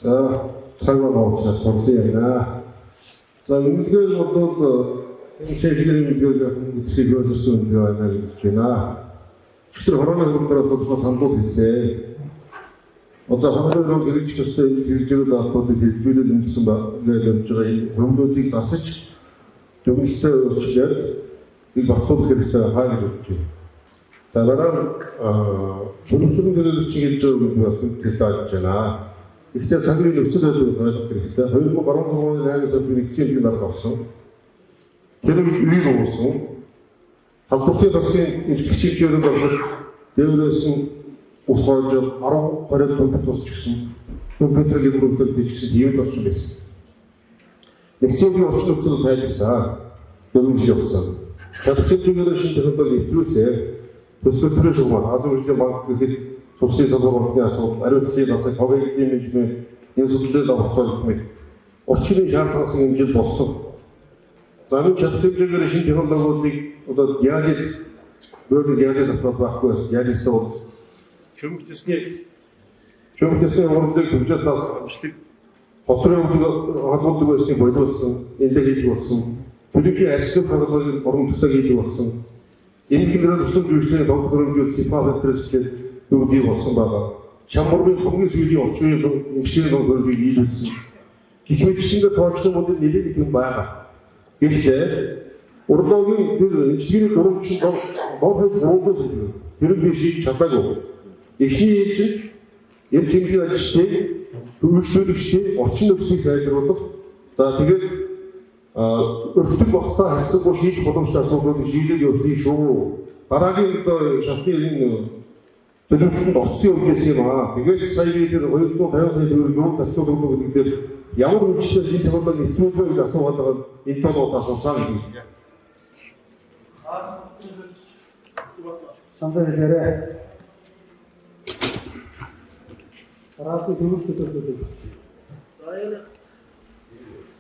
За цаг байгаа учраас хурдан ярина. За үнэлгээ бол энэ чиглэлийн үнэлгээ жоохон идэвхтэй боловсруул үнэлгээ байна гэж бодож байна. Өчигдөр хорооны хөрөлдөрөөс тодорхой саналууд хэлсэн. Одоо хамгийн түрүүнд хэрэгжих ёстой энэ хэрэгжээгүй заалтуудыг хэрэгжүүлээд үндсэн гэж явж байгаа энэ хөрөмлүүдийг засаж дүгнэлтээ өөрчлөөд нэг батлуулах хэрэгтэй хаа гэж бодож байна. За дараа нь хөрөмсөрөн төлөөлөгчийн хэлж байгаа үгэнд бас хүндэтгэл тааж байна. Гэхдээ цагийн нөхцөл байдлыг ойлгох хэрэгтэй. 2016 оны 8 сард нэгдсэн эмнэлгийн дарга орсон. Тэр үед үер уусан. Халдварын засгийн эмчилгч хэмжээрэнд ороход дээврээс нь ус хоожоод 10 20 тонн тусч гисэн. Компьютер дэлгүүрээр дижигсэн ийм л орчин байсан. Нэгдсэн эмнэлгийн орчин нөхцөл сайжирсан. 4 жилийн хугацаанд. Чадах хэмжээгээр шинэ технологи нэвтрүүлсэн. Төсөл төрийн шугамар, Азийн хөгжлийн банк гэхэд сувсны салбар ордны асуудал, ариун талын засаг, хогын менежмент, энэ судлалын лаборатори гэх мэт орчны шаардлагаас хэмжээд болсон. За энэ чадах хэмжээгээр шинэ технологиудыг одоо диализ, бөөрийн диализ аппарат байхгүй байсан. Диализтай бол чөмөх тесний хурамдыг төгжөөд бас амжилтыг хотрын явдаг холбоодог байсныг болиулсан, эндээ хийдэг болсон. Төлөвийн арслан хагалгааг уран төсөө хийдэг болсон. Энэ хэмжээгээр тусламж үйлчлэгийн тогт хөрөмжүүд СИПА федерас гэх бүгдийг болсон байгаа. Чамбарын хамгийн сүүлийн орчин үеийн эмчилгээний тогт хөрөмжийг нийлүүлсэн. Гэх мэтчилэнгээр тооцох юм бол нэлээд их юм байгаа. Гэхдээ урлагийн тэр эмчилгээний дөрвөн бор хойч 300 сая. Тэр би шийдэж чадаагүй. Эхний ээлжинд эмч эмнэлгийн ажилчдыг, төвлөрчлөгчдийг орчин нөхцөлийг сайжруулах. За тэгээд өртөг багтаа харьцангуй шийдэх боломжтой асуудлуудыг шийдээд явуулъя шүү. Дараагийн одоо шатны энэ төлөвлөлтөнд орцсон явж байсан юм аа. Тэгээд сая би тэр 250 сая төгрөг юунд зарцуулах вэ гэдэг дээр ямар хүчтэй шинэ технологи нэвтрүүлвэ гэж асуугаад байгаа энэ тол удаа асуусан гэдэг. Саналаа хэлээрэй. Дараагийн төвөөр төлөөлөл. За энэ